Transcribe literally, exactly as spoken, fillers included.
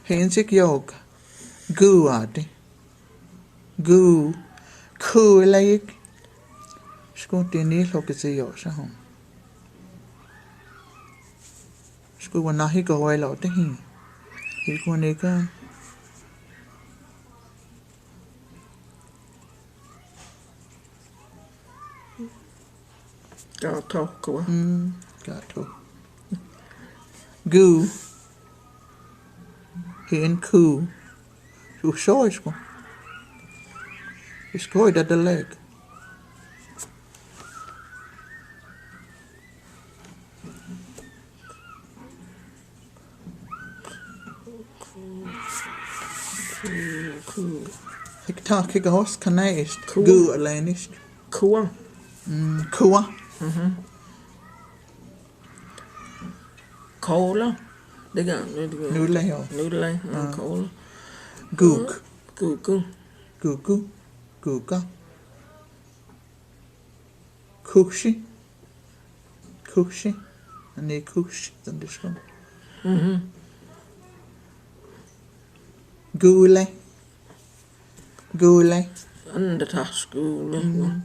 Hensik yok. Gu ati. Gu. Ku ilek. Skuti ni lo ki si yok sa hon. Skuwa nahi ko wai lo te hi. Hi ko ni ka. Ka to ko. Mm, ka to. Gu. Hi en ku. Su so isko. Isko da da lek. Ku, ku. Hik tak hik hos kanai ist. Ku. Gu allen ist. Kua. Mm, kua. Mhm. Kola. Dega, dega. Nule ho. Nule, ah, kola. Guk. Guku. Guku. Guka. Kuksi. Kuksi. Ani kuksi, dan det skal. Mhm. Gule. Gule. An det tas gule. Mm.